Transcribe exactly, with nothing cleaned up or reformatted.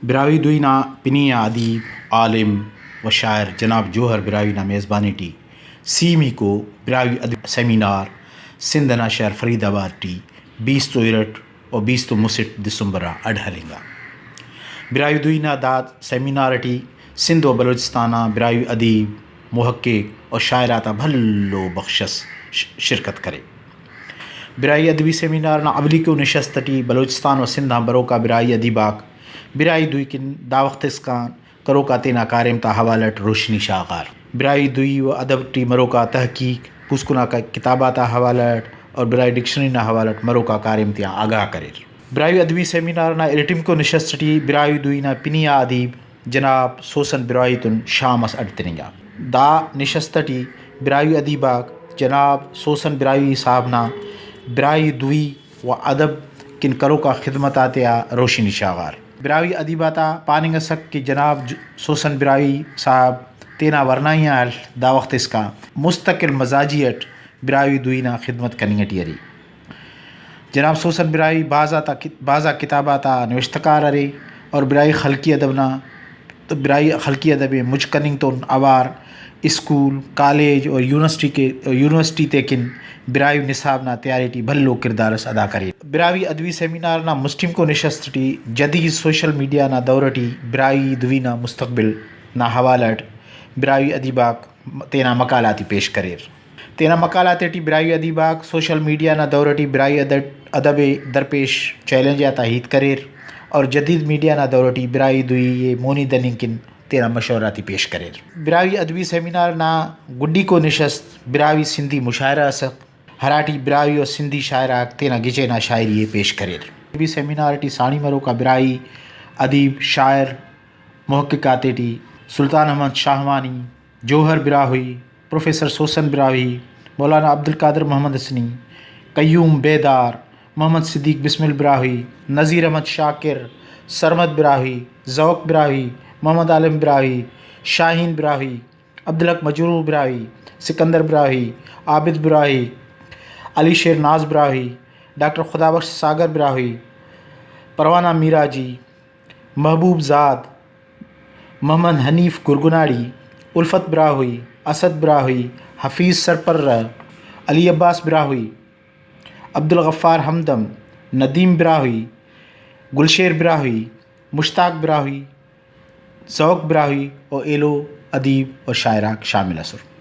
براہوئی دوئی نا پنی آ ادیب، عالم و شاعر جناب جوہر براہوئی نا میزبانی ٹی سیمیکو براہوئی ادبی سیمینار سندھ ئنا شہر فرید آباد ٹی بیست و ارٹ و بیست و مسٹ دسمبر آ اڈ ہلنگا۔ براہوئی دوئی نا دا سیمینار ٹی سندھ و بلوچستان آ براہوئی ادیب، محقق و شاعر آتا بھلو بخش اس ش-، شرکت کرے۔ براہوئی ادبی سیمینار نا اولیکو نشست ٹی بلوچستان و سندھ آن بروکا براہوئی ادیب آک براہوئی دوئی کن دا وخت اسکان کروکا تینا کاریم تا حوالہ اٹ روشنی شاغار۔ براہوئی دوئی و ادب ٹی مروکا تحقیق، پوسکن آ ک-، کتاب آتا حوالہ اٹ اور براہوئی ڈکشنری نا حوالہ اٹ مروکا کاریم تیان آگاہ کریر۔ براہوئی ادبی سیمینار نا ارٹمیکو نشست ٹی براہوئی دوئی نا پنی آ ادیب جناب سوسن براہوئی تون شام اس اڈ تننگا۔ دا نشست ٹی براہوئی ادیب آک جناب سوسن براہوئی صاحب نا براہوئی دوئی و ادب کن کروکا خدمت آتیا روشنی شاغار۔ براہوئی ادیب آتا پاننگ ئسک کہ جناب ج-، سوسن براہوئی صاحب تینا ورنائی آن ہل دا وخت اسکان مستقل مزاجی اٹ براہوئی دوئی نا خدمت کننگ ٹی ارے۔ جناب سوسن براہوئی بھاز آتا کت-، بھاز آ کتاب آتا نوشتہ کار ارے اور براہوئی خلقی ادب نا، براہوئی خلقی ادب ءِ مچ کننگ تون اوار اسکول، کالج اور یونیورسٹی کے، یونیورسٹی تیکن براہوئی نصاب نا تیاری ٹی بھلو کردار اس ادا کرے۔ براہوئی ادبی سیمینار نا مسٹمیکو نشست ٹی جدید سوشل میڈیا نا دور ٹی براہوئی دوی نا مستقبل نا حوالہ اٹ براہوئی ادیب آک تینا مقالہ آتے پیش کریر۔ تینا مقالہ آتے ٹی براہوئی ادیب آک سوشل میڈیا نا دور ٹی براہوئی ادب، ادب ءِ درپیش چیلنج آتا ہیت کریر اور جدید میڈیا نا دور ٹی براہوئی دوئی ءِ مونی دننگ کن تینا مشورہ آتے پیش کریر۔ براہوئی ادبی سیمینار نا گڈیکو نشست براہوئی سندھی مشاعرہ ئسک، ہراٹی براہوئی و سندھی شاعر آک تینا گچین آ شاعری ءِ پیش کریر۔ ادبی سیمینار ٹی ساڑی مروکا براہوئی ادیب، شاعر، محقق آتے ٹی سلطان احمد شاہوانی، جوہر براہوئی، پروفیسر سوسن براہوئی، مولانا عبدالقادر محمد حسنی، قیوم بیدار، محمد صدیق بسمل براہوئی، نذیر احمد شاکر، سرمد براہوئی، ذوق براہوئی، محمد عالم براہوئی، شاہین براہوئی، عبدالحق مجروح براہوئی، سکندر براہوئی، عابد براہوئی، علی شیر ناز براہوئی، ڈاکٹر خدابخش ساگر براہوئی، پروانہ میراجی، محبوب زاد، محمد حنیف گرگناڑی، الفت براہوئی، اسد براہوئی، حفیظ سرپرہ، علی عباس براہوئی، عبدالغفار ہمدم، ندیم براہوئی، گلشیر براہوئی، مشتاق براہوئی، ذوق براہوئی و ایلو ادیب و شاعر آک شامل ئسر۔